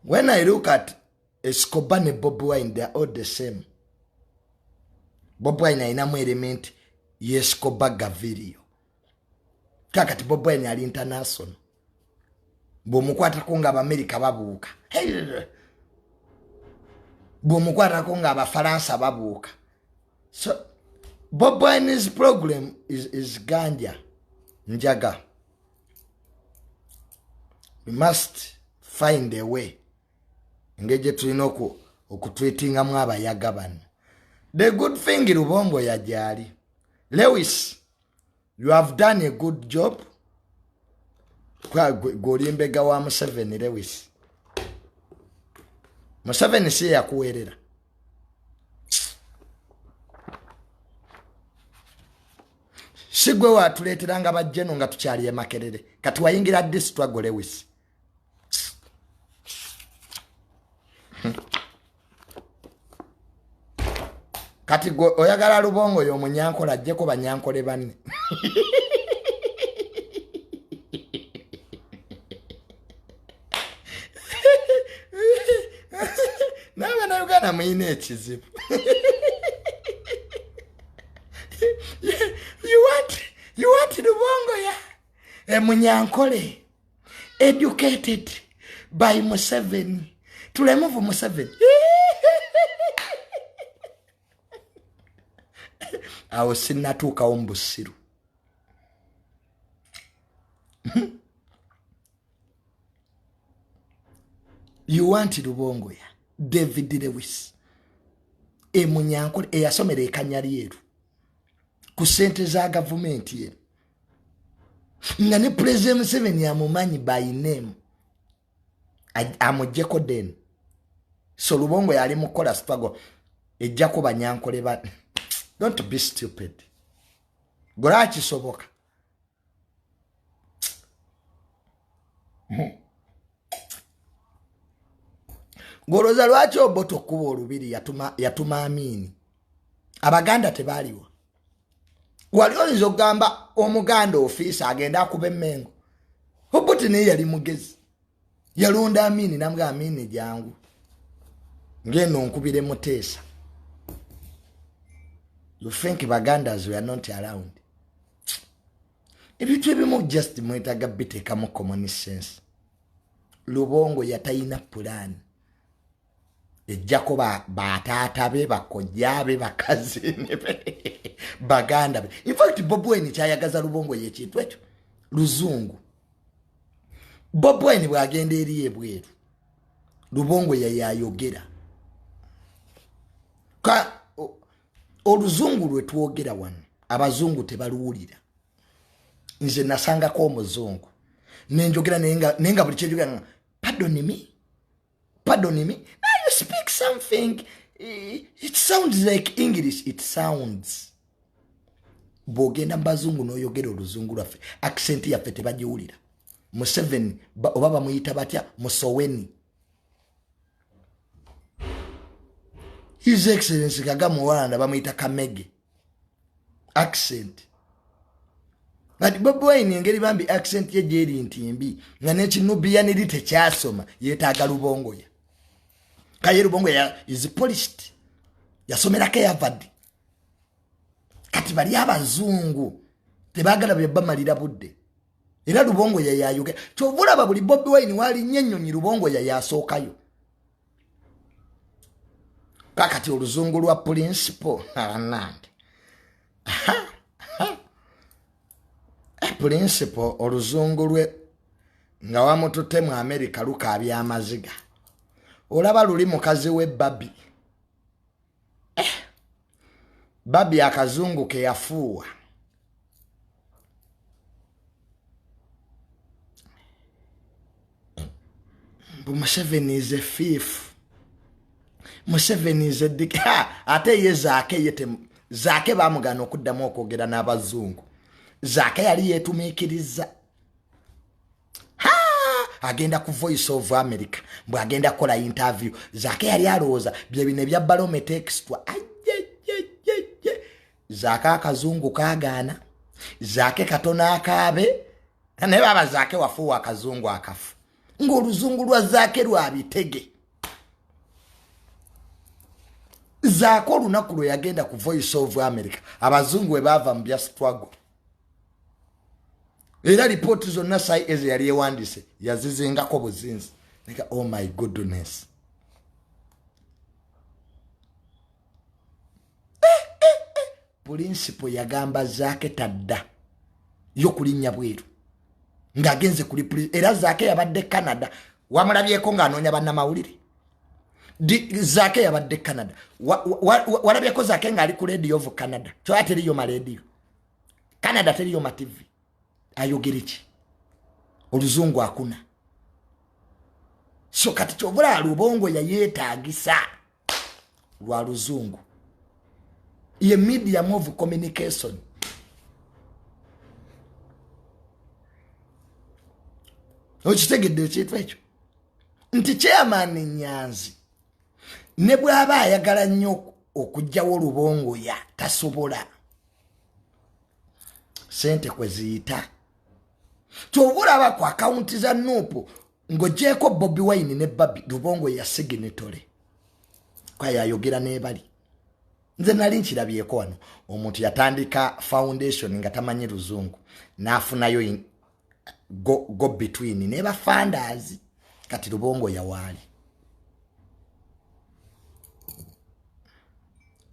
When I look at Escobar ne Bobi Wine, they are all the same. Bobi Wine alinamu element y'Escobar Gavirio. Kakati Bobi Wine ali international. Bw'omukwatako nga Abamerika babuuka. Bw'omukwatako nga Abafalansa babuuka. So Bobi Wine's problem is ganja, njaga. We must find a way. Engeri gye tulina okutwetingamu abayaga bano. The good thing Lubongo yajali. Lewis, you have done a good job. Gw'oli mbega wa Museveni, Lewis. Museveni si yakuweerera. Si gwe watuleeteranga bajjeno nga tukyali e Makerere. Kati wayingira ddi struggle, Lewis? Kati gwe oyagala Lubongo y'omunyankola ajjeko banyankole banne. Naye Bannayuganda muyina ekizibu. You want Lubongo ya emunyankole educated by Museveni to remove Museveni. Awo sinnatuukawo mu busiru. You want Lubongoya David Lewis emunyankole eyasomera ekanyalyeru ku ssente za gavumenti eno nga ne President Museveni amumanyi by name, amuggyeko then. So Lubongo yali mukukola struggle ejjako banyankole ba. Don't be stupid. Golwakisoboka ng'olowooza lwaki Obote okkuba olubiri yatuma Amiini? Abaganda tebaaliwa. Wali oyinza okugamba Omuganda ofiisa agende akuba emmengo? Obote naye yali mugezi, yalonda Amiini namuga, "Amiini, jangu ngendo nkubire Muteesa." You think Bagandas were not around? Ebintu ebimu just mwetaga biteekamu common sense. Lubongo yatayina pulaani ejjako bataata be, bakojja be, bakazini be, baganda be. Infact Bobi Wine kyayagaza Lubongo yekintu ekyo luzungu. Bobi Wine bwagenda eri ebweru, Lubongo yayayogera oluzungu lwe twogera wano, abazungu tebaluwulira. Nze nasangako omuzungu nenjogera naye nga buli kyenjogera nga, "Pardon me, pardon me, now you speak something, it sounds like English." It sounds. Bw'ogenda mu bazungu n'oyogera oluzungu lwaffe, accent yaffe tebagiwulira. Museveni oba bamuyita batya, Musoweni, His Excellence Kagame Owalanda bamuyita Kamege accent. Kati Bobi Wine engeri bambi accent ye gyeri nti mbi nga nekinubiyaniri tekyasoma, yeetaaga Lubongoya. Kaye Lubongoya is polished, yasomerako Harvard. Kati bali abazungu tebagala bye bamalira budde, era Lubongoya yayogera. Kyova olaba buli Bobi Wine walinnya ennyonyi, Lubongoya yasookayo. Kakati oluzungu lwa principal, abanange, principal oluzungu lwe nga wamututte mu Amerika lukaabya amaziga. Olaba luli mukazi we Babi, Babi akazungu ke yafuuwa. Mbu Museveni is a thief, Museveni is a dick. Ate ye Zaake, ye Zaake bamugana okuddamu okwogera n'abazungu. Zaake yali yeetumiikiriza agenda ku Voice of America, mbwe agenda kukola interview. Zaake yali alowooza bye bino ebya Barometer Extra. Ajjejjejje, Zaake akazungu kagaana. Zaake katono akaabe, naye baba Zaake wafuuwa akazungu akafu. Ng'oluzungu lwa Zaake lwa bitege. Zaake olunaku lwe yagenda ku Voice of America, abazungu we baava mu bya struggle, era lipooti zonna sai eze yali ewandiise yazizingako buzinzi. Neka, oh my goodness, Principal yagamba Zaake tadda yo kulinnya bweru ng'agenze kuli. Era Zaake yabadde Canada, wamulabyeko ng'anoonya bannamawulire? Zaake yabadde Canada, walabyeko Zaake ng'ali ku Radio of Canada? Kyoya teriyo marediyo Canada, teriyo ma TV. Ayogere ki? Oluzungu akuna. So kati kyobula Lubongo yayeetagisa lwa luzungu, ye medium of communication. Okitegedde ekintu ekyo nti Chairman Nyanzi ne bw'aba ayagala nnyo okugjawo Lubongoya, tasobola, sente kwe ziyita. Kyova olaba ku akawunti za NUP, ng'ogyeko Bobi Wine ne Babi, Lubongo ya signatory kwayayogera n'ebali. Nze nali nkirabyeko wano, omuntu yatandika foundation nga tamanyi luzungu, n'afunayo go between ne bafunders. Kati Lubongo yawaali.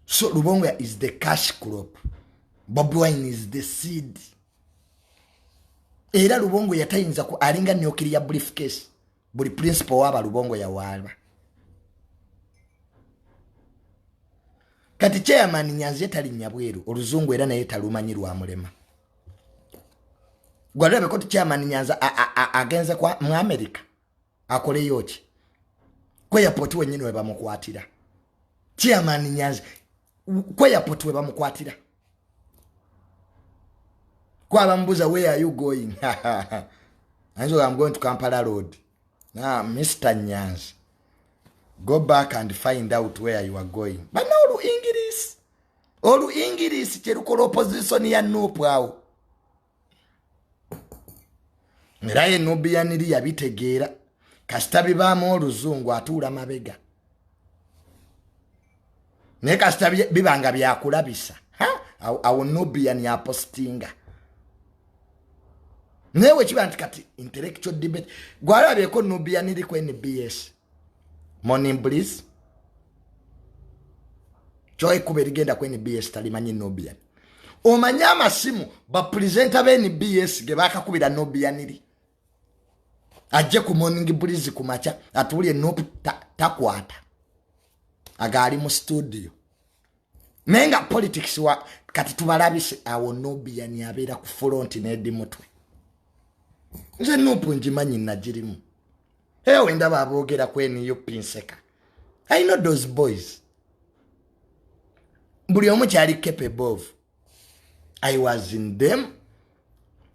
So Lubongo is the cash crop, Bobi Wine is the seed. Era Lubongo yatayinza ku alinga nuclear briefcase. Buli principal waba Lubongo yawaaba. Kati Chairman Nyanzi yetalinnya bweru, oluzungu era naye talumanyi, lwamulema. Gwalabeko ti Chairman Nyanzi agenze mu America akoleyo ki? Ku airport wenyini we bamukwatira. Chairman Nyanzi ku airport we bamukwatira, kwabamubuuza, "Where are you going?" Ayinza, "I'm going to Kampala Road." Nah, Mr Nyanzi, go back and find out where you are going. Bana, olu English, olu English kyerukola opposition ya NUP awo. Era ye Nubian Li yabitegeera, kasita bibaamu oluzungu atuula mabega, naye kasita bibanga byakulabisa awo Nubian apostinga. Naye wekiba nti kati intellectual debate, gwalabyeko Nubian Li ku NBS Morning Bliss? Kyoekuba erigenda ku NBS talimanyi Nubian. Omanye amasimu bapresenter ba NBS ge bakakubira Nubian Li ajje ku Morning Bliss ku makya atuwulye NUP, takwata, agaali mu studio. Naye nga politics wa kati tubalabise awo, Nubian abeera ku front n'edi mutwe. Nze NUP ngimanyi, nagirimu. Ewe ndaba aboogera ku NUP nseka. I know those boys, buli omu kyali capable of. I was in them,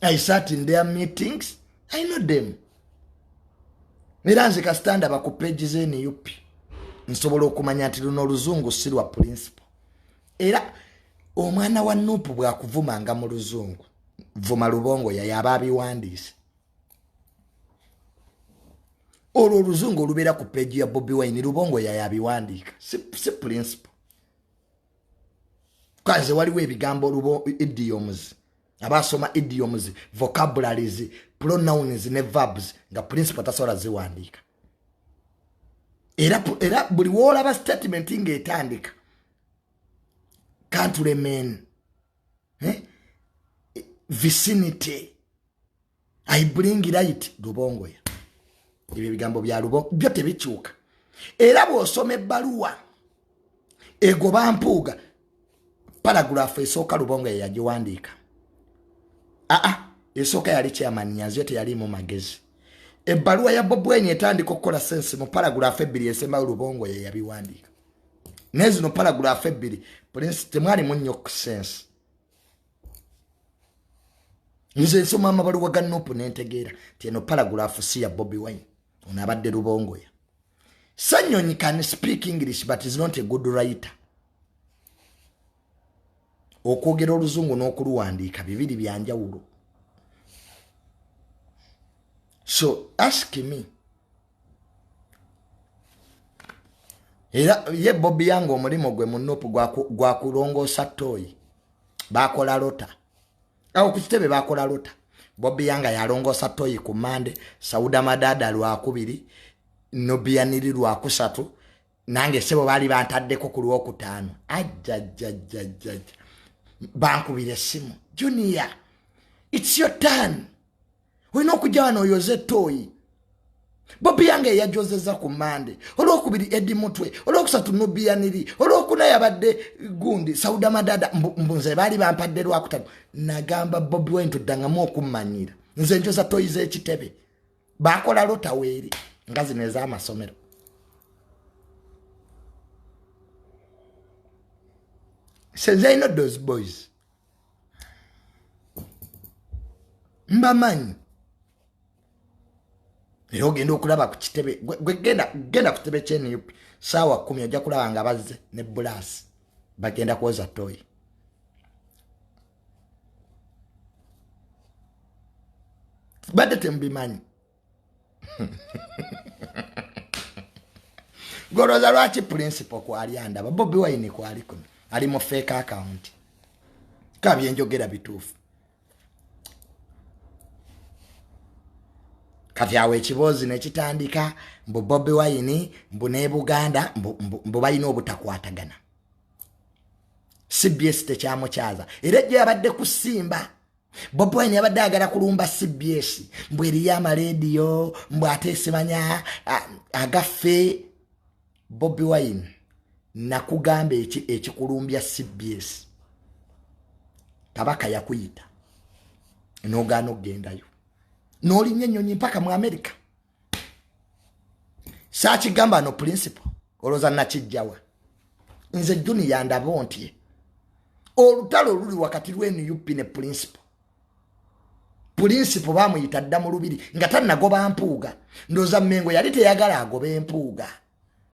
I sat in their meetings, I know them. Era nze kasita ndaba ku page ze NUP, nsobola okumanya nti luno oluzungu si lwa principal. Era omwana wa NUP bwakuvumanga mu luzungu, vuma Lubongo yayaba abiwandiise. Olwo oluzungu olubeera ku page ya Bobi Wine, Lubongo yayabiwandiika, si principal. Kanze waliwo ebigambo lubo idioms, abasoma idioms, vocabularies, pronouns ne verbs nga principal tasobola ziwandiika. Era buli woolaba statement ng'etandika countrymen, eh? Vicinity, I bring right, Lubongoya, ebyo ebigambo bya Lubongo byo tebikyuka. Era bw'osoma ebbaluwa egoba Mpuuga, paragraph esooka Lubongo ye yagiwandiika. Aa, esooka yali Chairman Nyanzi, teyalimu magezi. Ebbaluwa ya Bobi Wine etandika okukola sense mu paragraph ebbiri esembayo, Lubongo ye yabiwandiika. Naye zino paragraph ebbiri prince temwalimu nnyo sense. Nze nsoma amabaluwa ga NUP nentegeera ti eno paragraph si ya Bobi Wine, ono abadde Lubongoya. Sanyonyi can speak English but is not a good writer. Okwogera oluzungu n'okuluwandiika bibiri byanjawulo. So ask me, Era ye Bobi Young omulimu gwe mu NUP gwa kulongoosa ttooyi. Bakola rota. Awo ku kitebe bakola rota. Bobi Young yalongoosa ttooyi ku Mande, Sauda Madada Lwakubiri, Nubian Li Lwakusatu, nange ssebo baali bantaddeko ku Lwokutaano. Ajjajjajjajja. Bankubira essimu. Junior, it's your turn. Olina okujja wano oyoze ttooyi. Bobi Young eyajozeza ku Mande, Olwokubiri Eddie Mutwe, Olwokusatu Nubian Li, Olwokuna yabadde gundi Sauda Madada, mbu nze baali bampadde Lwakutaano. Nagamba Bobi Wine tuddangamu okummanyira. Nze njoza ttooyi z'ekitebe. Bakola rota weeri nga zino ez'amasomero. Since I know those boys. Mbamanyi. Era ogenda okulaba ku kitebe, gwe genda ku kitebe kye NUP saawa 10 ojja kulaba nga bazze ne bulaasi bagenda kwoza ttooyi. Badde temubimanyi. Golooza lwaki principal kwali andaba, Bobi Wine kwali kuno, ali mu fake account. Ka byenjogera bituufu. Kati awo ekiboozi ne kitandika mbu Bobi Wine mbu ne Buganda mbu balina obutakwatagana. CBS tekyamukyaza. Era ejjo yabadde ku Simba. Bobi Wine yabadde ayagala kulumba CBS mbu eriyo amaleediyo, mbu ate simanya agaffe. Bobi Wine nakugamba ekikulumbya CBS. Kabaka yakuyita n'ogaana okugendayo, n'olinnya ennyonyi mpaka mu America. Saakigamba no principal, olowooza nakijjawa? Nze Junior ndaba ntye olutalo oluli wakati lw'N NUP ne principal. Principal bamuyita dda mu lubiri nga tannagoba Mpuuga. Ndowooza Mmengo yali teyagala agoba Empuuga.